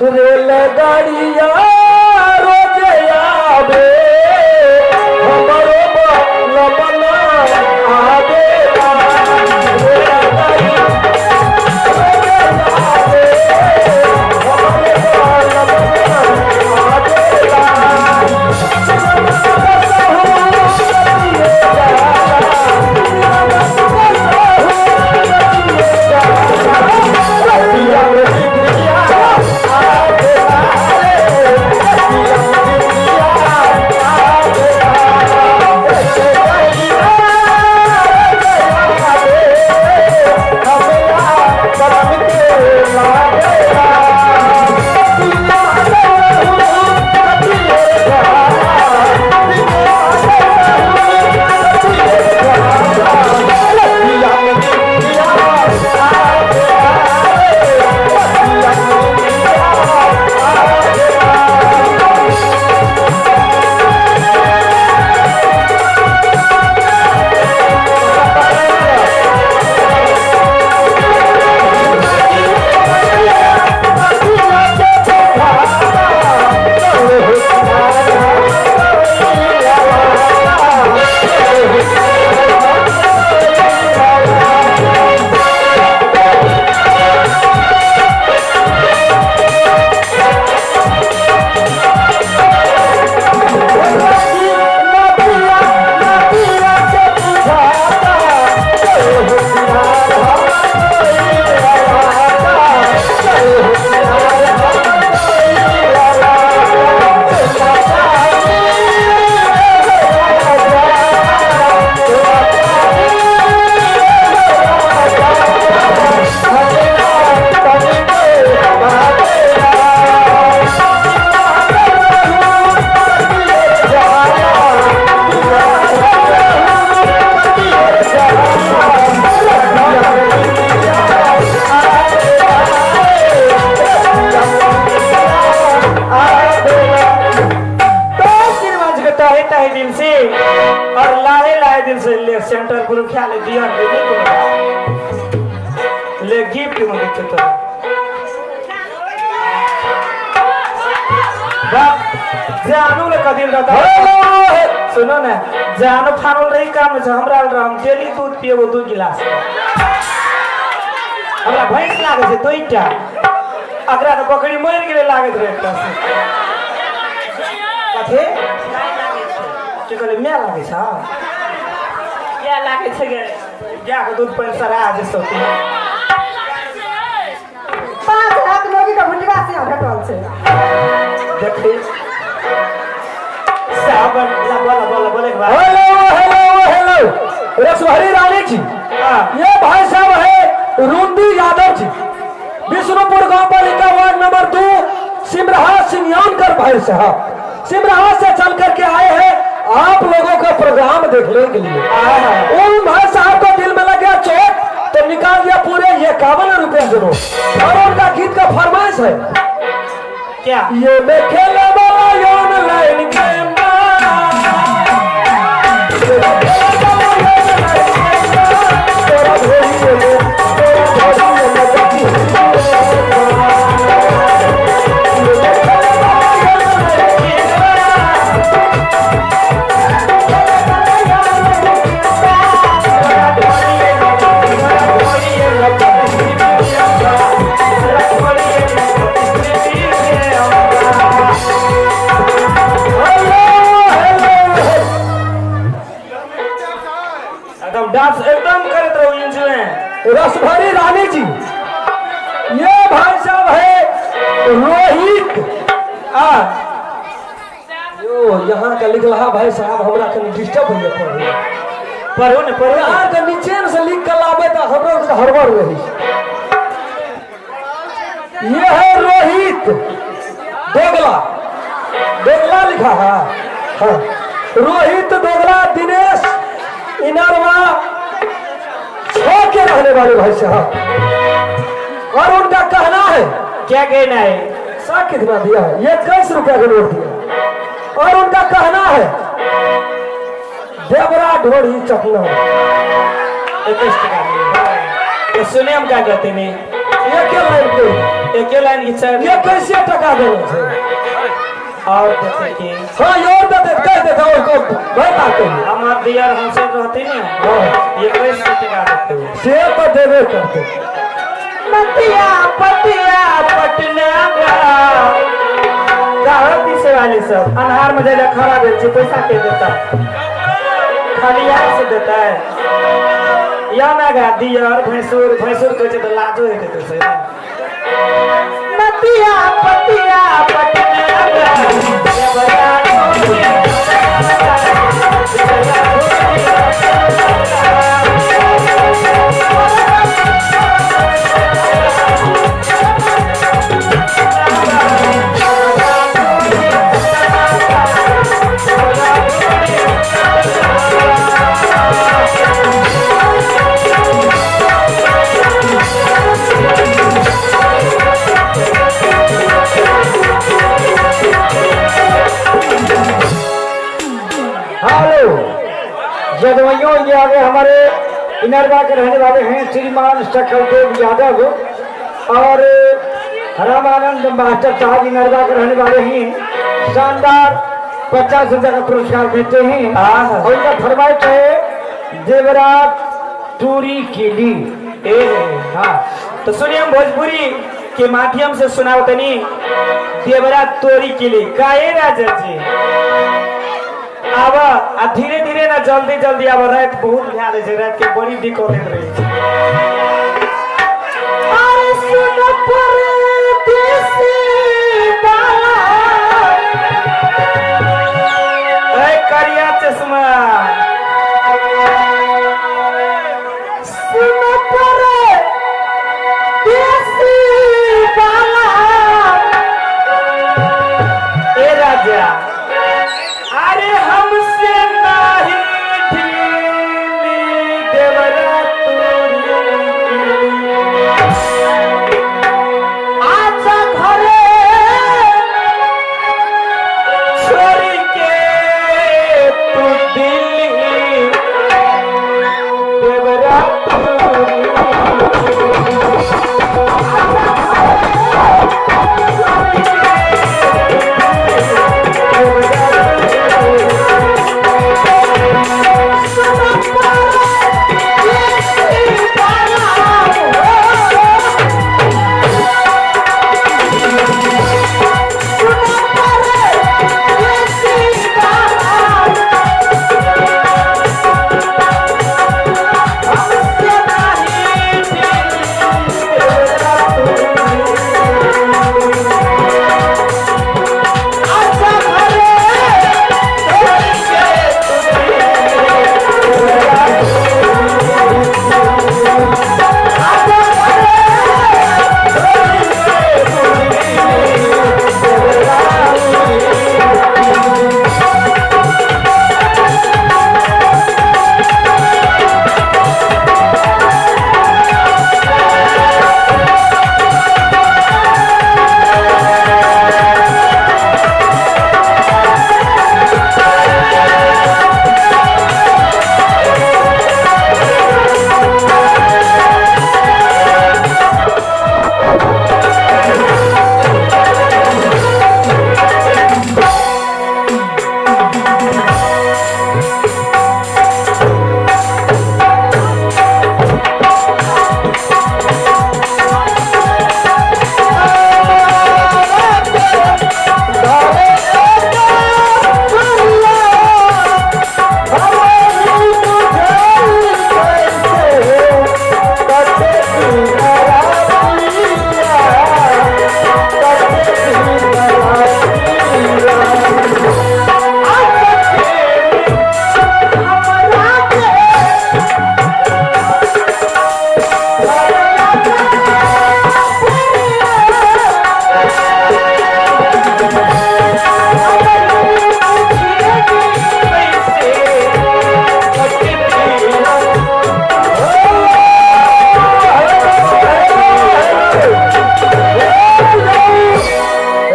रेलगाड़िया रोज आवे हमरो बलमना आवेला रेलगाड़िया रोज आवे हमरो बलमना आवेला तो तहे तहे दिल से और लाहे लाहे दिल से ले सेंटर गुरु ख्याल दिया ले ले गिफ्ट में देते तो जानू ले कदिल रहता सुनो ना जानू फानल रही काम छै हमरा हम डेली दूध पिएबो 2 गिलास हमरा भैंस लागे छै 2टा अकरा तऽ बकरी मरि गेलै लागैत रहै एकटा से कथी की कहले my लागै छ गाय लागै छै गे गायके दूध पानि सरा जे सौते 5 हाथ लोगी के भुंडवा से भेटल छै। देखी सावन ला बोला बोला बोले के बाद। हेलो हेलो हेलो रसभरी रानी जी, ये भाई साहब है रुंदी यादव जी, विष्णुपुर गांव पालिका वार्ड नंबर 2 सिमरहा सिंगानकर भाई साहब सिमरहा से चल करके आए हैं आप लोगों का प्रोग्राम देखने के लिए। उन भाई साहब को दिल में लग गया चोट तो निकाल दिया पूरे 51 रुपए से नोट और उनका गीत का फरमाइश है क्या ये मैं खेले वाला ऑनलाइन गेम एकदम डांस एकदम करत रहो एंजॉय। रसभरी रानी जी, ये भाई साहब है रोहित आ यो यहाँ का लिख रहा भाई साहब हमरा कनी डिस्टर्ब हो गया पढ़े पढ़ो ने पढ़ो यहाँ के नीचे से लिख कर लावे तो हमरो के हड़बड़ रही। ये है रोहित दोगला, दोगला लिखा है हाँ, रोहित दोगला दिनेश इनरवा 6 के रहने वाले भाई साहब और उनका कहना है क्या कहना है सा कितना दिया है ये 21 रुपया का नोट दिया और उनका कहना है देवरा ढोड़ी चकना 21 टका। तो सुने हम क्या कहते नहीं एके लाइन के एके लाइन की चार ये कैसे टका देने छै और देते की हाँ और दे दे कह देते और को भाई बात कही हमार दियर हमसे रहते ने हाँ ये कैसे टका देते से तो देबे करते पतिया पतिया पटना का से वाले सब अनहार में जाइले खड़ा भेल छै पैसा के देता खाली यार से देता है या ना गा दियर भैंसुर भैंसुर कहै छै तऽ लाजो हेतै तो से नतिया पतिया पटना देवरा हेलो जदवइयों ये आगे हमारे इनरवा के रहने वाले हैं श्रीमान सकलदेव यादव और रामानंद मास्टर साहब इनरवा के रहने वाले हैं। शानदार 50 रुपये का पुरस्कार देते हैं और इनका फरमाइश है देवराज टूरी के लिए। ए हाँ तो सुनिए हम भोजपुरी के माध्यम से सुनाओ तनी देवरा तोरी के लिए काहे राजा जी आब आ धीरे धीरे ना जल्दी जल्दी आब रात बहुत ध्यान छै रात के बड़ी दिक्कत होइत रहे छै। अरे सुन परदेसी बाला ए करिया चश्मा सुन परदेसी बाला ए राजा अरे हमसे नाही ढीली देवरा तोरी के लिए। आजा घरे छोड़ के तू दिल्ली देवरा तोरी सुन परदेसी बाला सुन परदेसी बाला हमसे नाही ढीली देवरा तोरी आजा घरे छोड़ के तू आजा घरे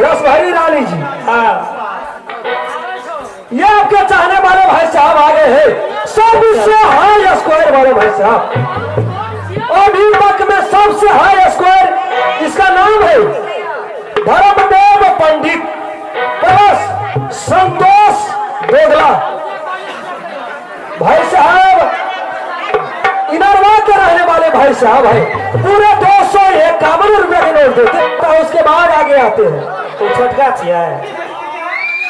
रसभरी रानी जी हाँ ये आपके चाहने वाले भाई साहब आ गए हैं, सबसे हाई स्क्वायर वाले भाई साहब, अभी तक में सबसे हाई स्क्वायर भाई साहब है, पूरे 251 रुपया के नोट देते, तो उसके बाद आगे आते हैं। तू छोटका छियै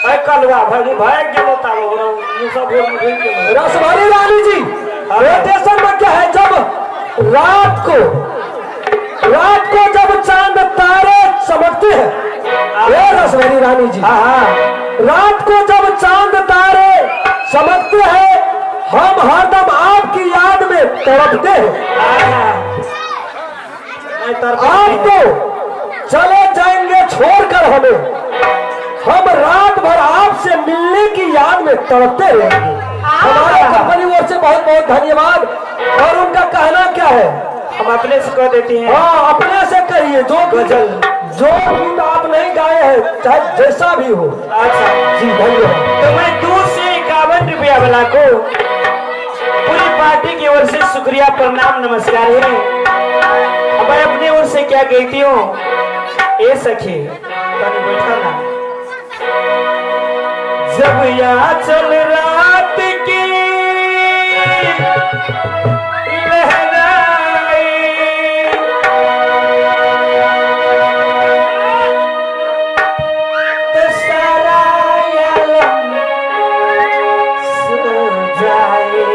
ऐ कलवा भाई भाग गेलो तारो मुसा भोर में घुमि गेलो। रसभरी रानी जी रोटेशन में क्या है, जब रात को जब चांद तारे चमकते हैं, ये रसभरी रानी जी, हाँ हाँ, रात को जब चांद तारे चमकते हैं, हम हरदम आपकी याद में तड़पते हैं। आप तो चले जाएंगे छोड़कर हमें, हम रात भर आपसे मिलने की याद में तड़पते रहेंगे। हमारे कंपनी ओर से बहुत बहुत धन्यवाद। और उनका कहना क्या है, हम अपने से कह देते हैं। हाँ, अपने से कहिए, जो गजल जो गीत आप नहीं गाए हैं, चाहे जैसा भी हो। अच्छा जी धन्यवाद। तो मैं 251 रुपया वाला को पूरी पार्टी की ओर से शुक्रिया, प्रणाम, नमस्कार है। अब मैं अपने ओर से क्या कहती हूँ, ए सखी तने बैठा ना, जब या चल रात की लहराए, तो सारा आलम सो जाए।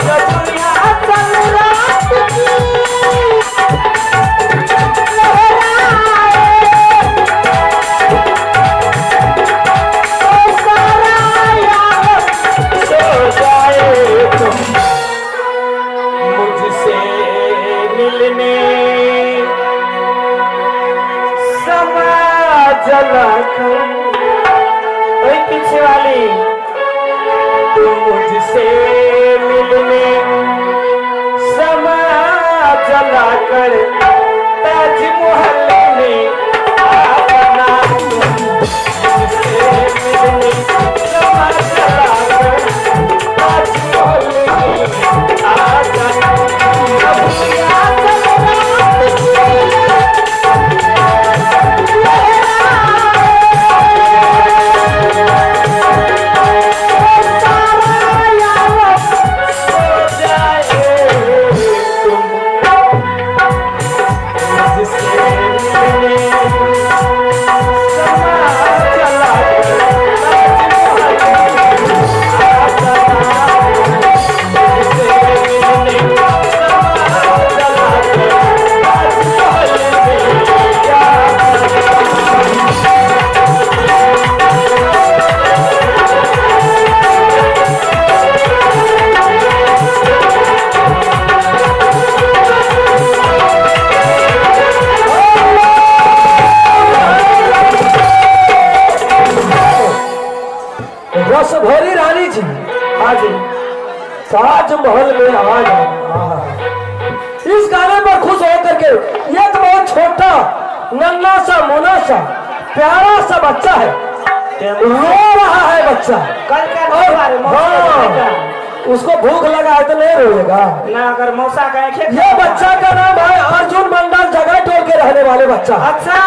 जब या चल रात की लहराए, तो सारा आलम सो जाए। तुम मुझसे मिलने समा जला कर, ओए पीछे वाली, तुम मुझसे मिलने समा जला कर ताजमहल में अपना, मुझसे मिलने समा जला कर ताजमहल में आ जाना। अब या चल रात की सो जाए, तुम मुझसे मिलने समा चला कर ताजमहल में आ जाना। मुझसे मिलने समा चला कर ताजमहल में आ जाना। रसभरी रानी जी, हाँ जी, ताजमहल में आ जाना। इस गाने पर खुश होकर के एक बहुत छोटा नन्ना सा मोना सा प्यारा सा बच्चा है, रो रहा है बच्चा। कल का और और हाँ, उसको भूख लगा है तो नहीं रोएगा ना, अगर मौसा का आंखें। ये बच्चा का नाम है अर्जुन मंडल, जगह टोल के रहने वाले बच्चा। अच्छा,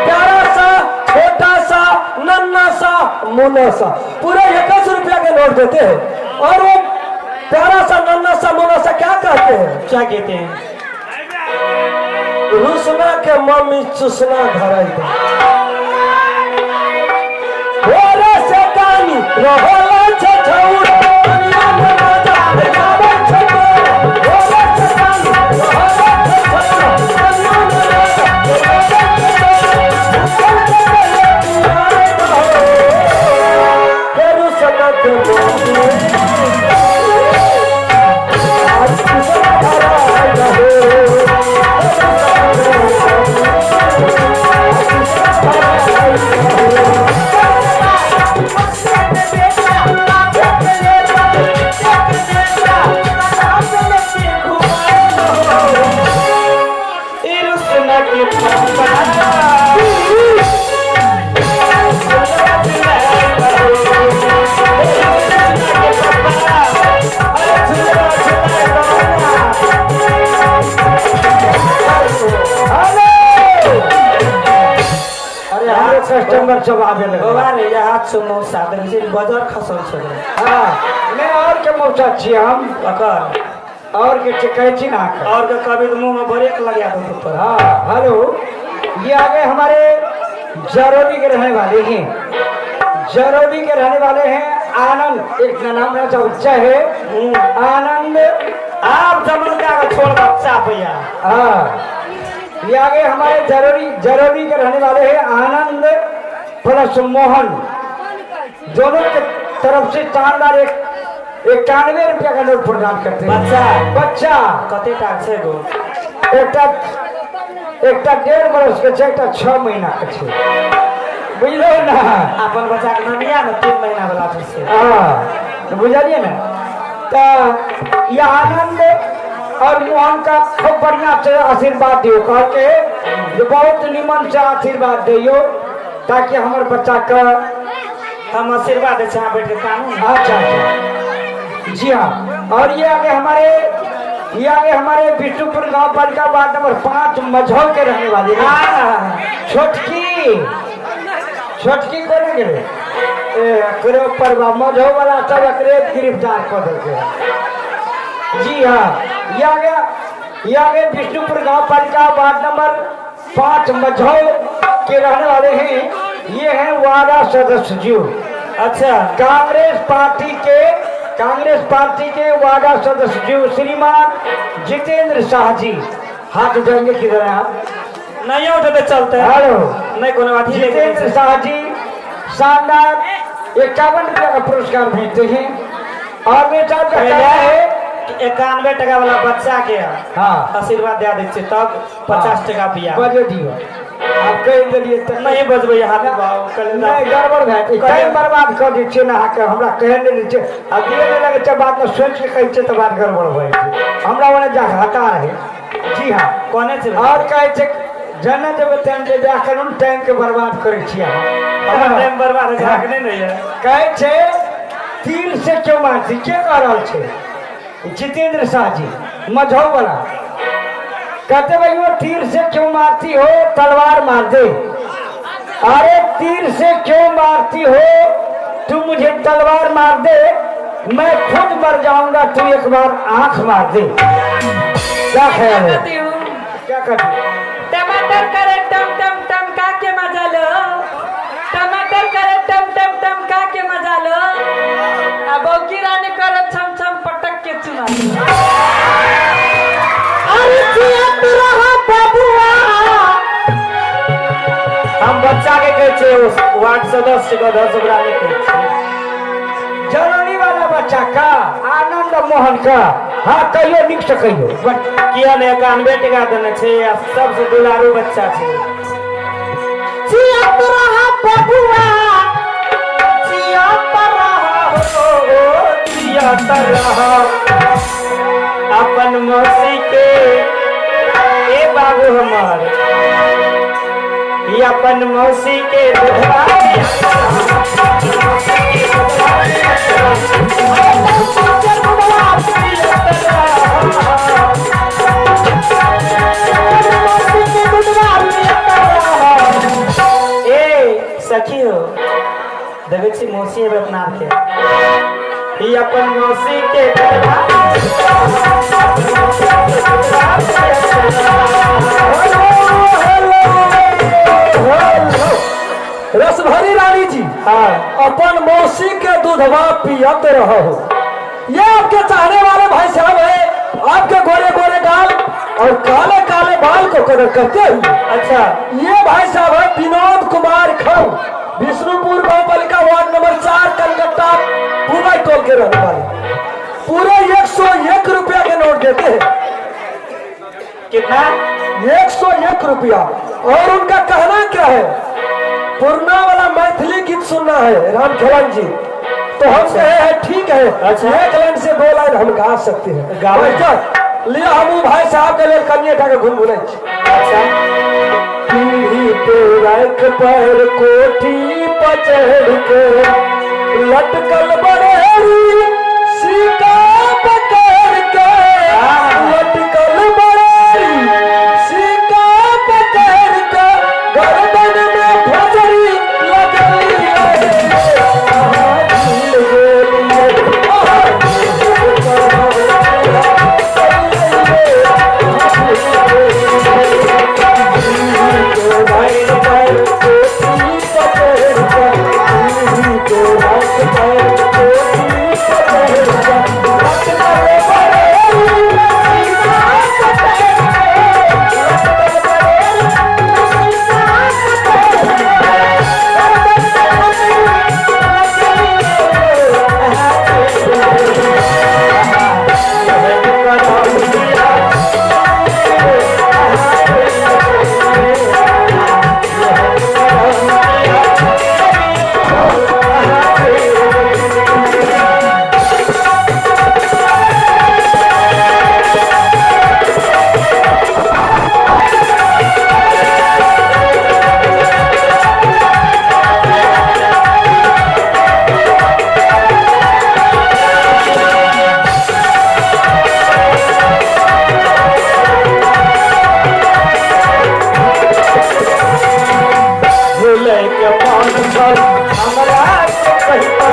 प्यारा सा छोटा सा नन्ना सा मुन्ना सा, पूरे 21 रुपया के नोट देते हैं। और वो प्यारा सा नन्ना सा मुन्ना सा क्या कहते हैं, क्या कहते हैं, रुसना के मम्मी चुसना धराई दे, ओरे से कानी रहोला छछौड़ा, दुनिया में मजा गावे छछौड़ा, ओरे से कानी रहोला छछौड़ा, दुनिया में मजा गावे छछौड़ा, चल के पहले पियाए दो, के रुसना के मम्मी आज चुसना धराई दे। अरे हमरो कस्टमर सब आबे लगे। बौआ रे, ये हाथ से मौसा देखै छी, बजर खसल छै। हाँ, नहि और के मौसा छियै हम। ककर? और के छियै, कहै छी ना अहाँके। और के कभी तऽ मुँह में ब्रेक लगा दो तोरा। हाँ, हेलो, ये आगे हमारे जरौली के रहने वाले हैं, जरौली के रहने वाले हैं आनंद, एक नाम है बच्चा है आनंद। आप जमन का छोड़ बच्चा भैया। हाँ, ये आगे हमारे जरौली जरौली के रहने वाले हैं आनंद प्लस मोहन, दोनों के तरफ से शानदार एक 91 रुपया का नोट प्रदान करते हैं। बच्चा। बच्चा कते टा छै गो? एकटा एकटा 1.5 बरस के छै, एकटा 6 महीना के छै, बुझलो ना? अपन बच्चा के नाम या ने 3 महीना वाला छै से। हाँ, तो बुझलिए ना? तो ये आनंद और मोहन का खूब बढ़िया से आशीर्वाद दियो, कह के जे बहुत निमन से आशीर्वाद दियो ताकि हमर बच्चा का हम आशीर्वाद दै छी, अहाँ बैठ के कानू। अच्छा अच्छा, जी हाँ। और ये आगे हमारे विष्णुपुर गांव पालिका वार्ड नंबर 5 मझौल के रहने वाले हैं। हाँ। छोटकी छोटकी कोने गेलै? ए एकरे पर मझौ वाला सब एकरे गिरफ्तार कऽ देलकै। जी हाँ, ये आगे विष्णुपुर गांव पालिका वार्ड नंबर 5 मझौल के रहने वाले हैं। ये हैं वार्ड सदस्य जी। अच्छा। कांग्रेस पार्टी के वार्ड सदस्य जी श्रीमान जितेंद्र शाह जी। हाथ उठाएंगे, किधर हैं आप? नहीं उठे चलते। हेलो। नहीं कोनो बात ही। जितेंद्र शाह जी शानदार 51 रुपया का पुरस्कार भेजते हैं और मेरे साहब का कहना है 91 टका वाला बच्चा के हाँ आशीर्वाद दे दै छियै तब 50 टका बिया। बजे दियो, आप कहि देलियै तऽ। नहीं बजबै हाथ बाबू। नहि, गड़बड़ भए जेतै, टाइम बर्बाद कऽ दै छियै ने अहाँके। हमरा कहै नहि दै छियै आ दिए नहि लगै छै, बादमे सोचि कऽ कहै छियै तऽ बात गड़बड़ भए जाइ छै। हमरा ओने जा हटा रहै। जी हाँ। कोने छै? आओर कहै छै जने जेबै तेन जे जा कऽ टाइम के बर्बाद करै छियै हमर अहाँ। टाइम बर्बाद होइ छै, अहाँके नहि ने यऽ। कहै छै तीर से क्यों मारती, के कह रहल छै? जितेंद्र शाह जी मझौ वाला कहते भाई वो तीर से क्यों मारती हो, तलवार मार दे। अरे तीर से क्यों मारती हो तू, मुझे तलवार मार दे, मैं खुद मर जाऊंगा, तू एक बार आंख मार दे। क्या ख्याल है? कहती हूँ। क्या कहती? टमाटर करे टम टम टम का के मजा लो, टमाटर करे टम टम टम का के मजा लो, आ बौकी रानी करे छम छम पटक के चुमा लो। अरे जियत रहा बबुआ। हम बच्चा के कहै छियै, ओ वार्ड सदस्य के दस ओकरा नहि कहै छियै। जरूरी वाला बच्चा का आनंद मोहन का। हाँ, कहियो निक से कहियो। किया ने 91 टका देने छै आ सबसे दुलारू बच्चा छै। जियत रहा बबुआ। जियत रहा हो, जियत रहा अपन मौसी के, ए बाबू हमर, ई अपन मौसी के दूधवा। ए सखी हो, देखै छी मौसी एबै अपना आपके, ई अपन मौसी के दूधवा। रसभरी रानी जी। हाँ। अपन मौसी के दूधवा पियत रहो। ये आपके चाहने वाले भाई साहब है, आपके गोरे गोरे गाल और काले काले बाल को कदर करते हुए। अच्छा। ये भाई साहब है विनोद कुमार खौ, विष्णुपुर गांव पालिका वार्ड नंबर 4 कलकत्ता पूरा टोल के रहने वाले, पूरे 101 रुपया के नोट देते हैं। कितना? 101 रुपया। और उनका कहना क्या है, पुरना वाला मैथिली गीत सुनना है राम खेलन जी, तो हम कहे हैं ठीक है। अच्छा। एक लाइन से 2 लाइन हम गा सकते हैं। गाबै। बैठक लिया, हम उ भाई साहब के लेल कनिए टा के गुनगुनाइ छी। अच्छा। पीढ़ी पे रख पर कोठी पर चढ़ के लटकल बड़ेरी सीता पकड़ के, लटकल बड़ेरी सीता पकड़ के गर्दन में फंसल। के मन छल हमरा से कहितौ।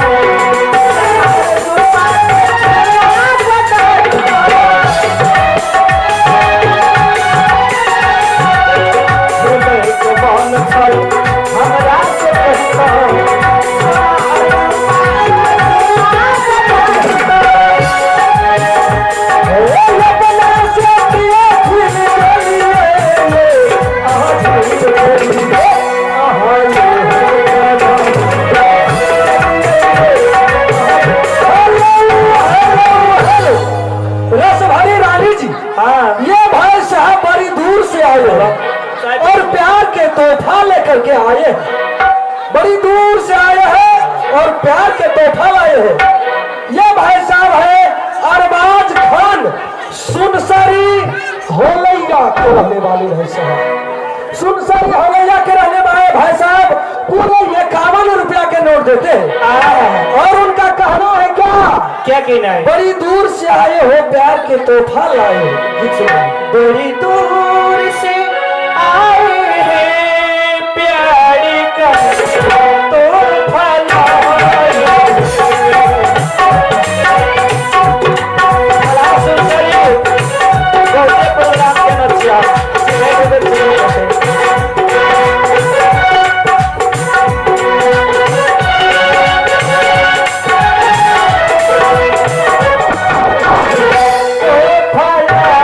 भूलै के मन छल हमरा से कहितौ। अपना से पिया फिर गलिए आहा झूठ बोलिए आहा हेलो हेलो हेलो रस भरी रानी जी, हाँ। ये भाई साहब बड़ी दूर से आए हैं और प्यार के तोहफा लेकर के आए हैं। बड़ी दूर से आए हैं और प्यार के तोहफा लाए हैं। ये भाई साहब है अरबाज खान, सुनसरी होलैया के रहने वाले भाई साहब। सुनसरी होलैया के रहने वाले भाई साहब पूरे 51 रुपया के नोट देते हैं और उनका कहना है क्या, क्या कहना है? बड़ी दूर से आए हो प्यार के तोहफा लाए हो। गीत सुनाओ। बड़ी दूर से आए हैं प्यार का तोहफा लाए। अल्लाह सुनसरी, बहुते प्रोग्राम के नचिया, सिलाई के बेच रहे हैं। तोहफा लाए।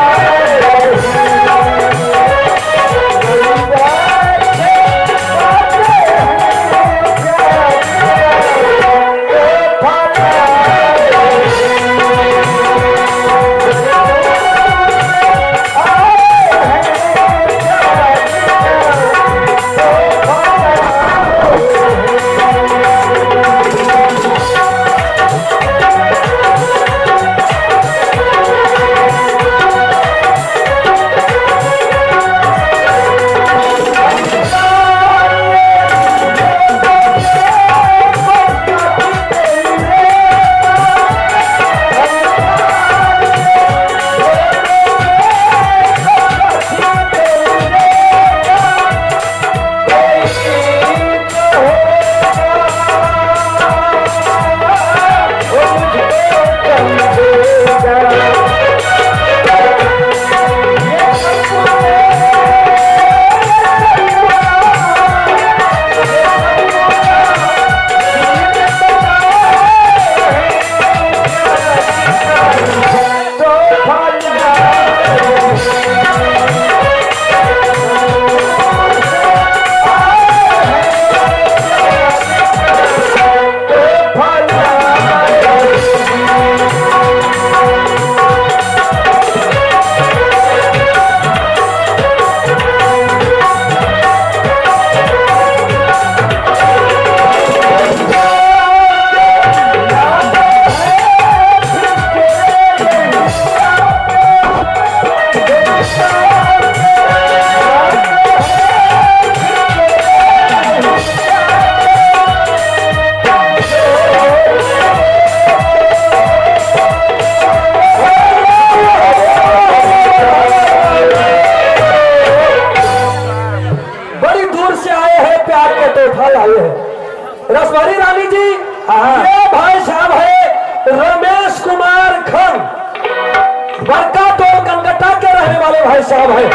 बड़ी दूर से आए हैं प्यार के तोहफा लाए हैं। रसभरी रानी जी, ये भाई साहब है रमेश कुमार खान, बड़का टोल कलकत्ता के रहने वाले भाई साहब हैं।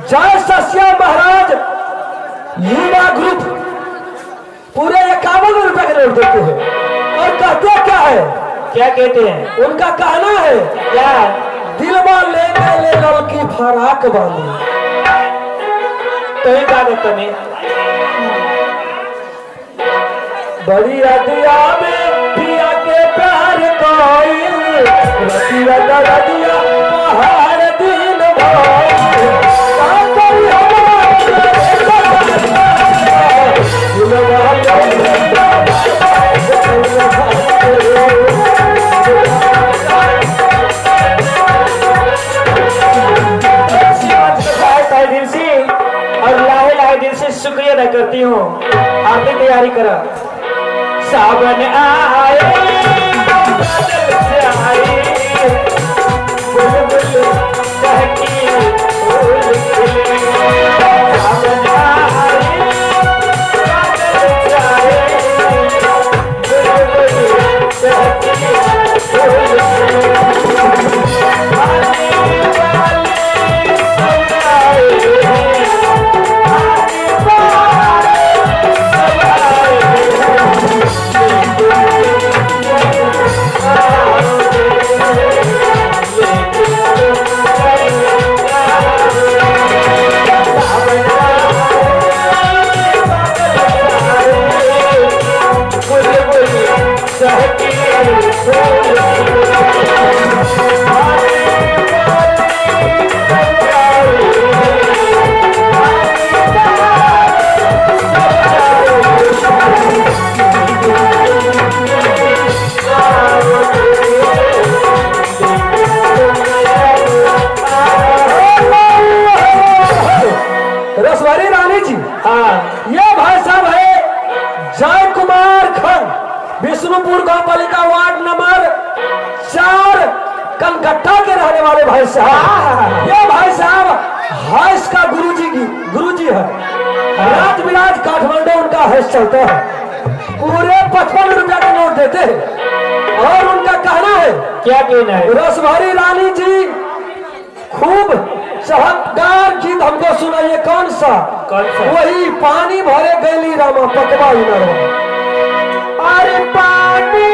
जय सस्या महाराज युवा ग्रुप पूरे 51 रुपए के नोट देते हैं और कहते क्या है, क्या कहते हैं? उनका कहना है क्या? दिलवा लेने ले लड़की फराक वाली। तो ही बात है तने। बड़ी अदिया में पिया के प्यार कोइल, रतिया दरदिया पहाड़ दिन भइल। का करी हमरा दिलवा तहे दिल से और लाहे लाहे दिल से शुक्रिया अदा करती हूँ। आप भी तैयारी करो। सावन आए बादल छाए, बुलबुल चहकी फूल खिले। सावन आए सहके फूल। रसवारी रानी जी, हाँ। ये भाई साहब है जय कुमार खन, विष्णुपुर गांव पालिका वार्ड नंबर 4 कलकत्ता के रहने वाले भाई साहब। ये भाई साहब हाइस का गुरुजी की गुरुजी है। रात विराज काठमांडू उनका हाइस चलता है। पूरे 55 रुपया का नोट देते हैं और उनका कहना है, क्या कहना है? रसभरी रानी जी खूब चहकदार गीत हमको सुनाइए। कौन सा? कौन सा? वही पानी भरे गैली रामा पकवा इनरवा। अरे पानी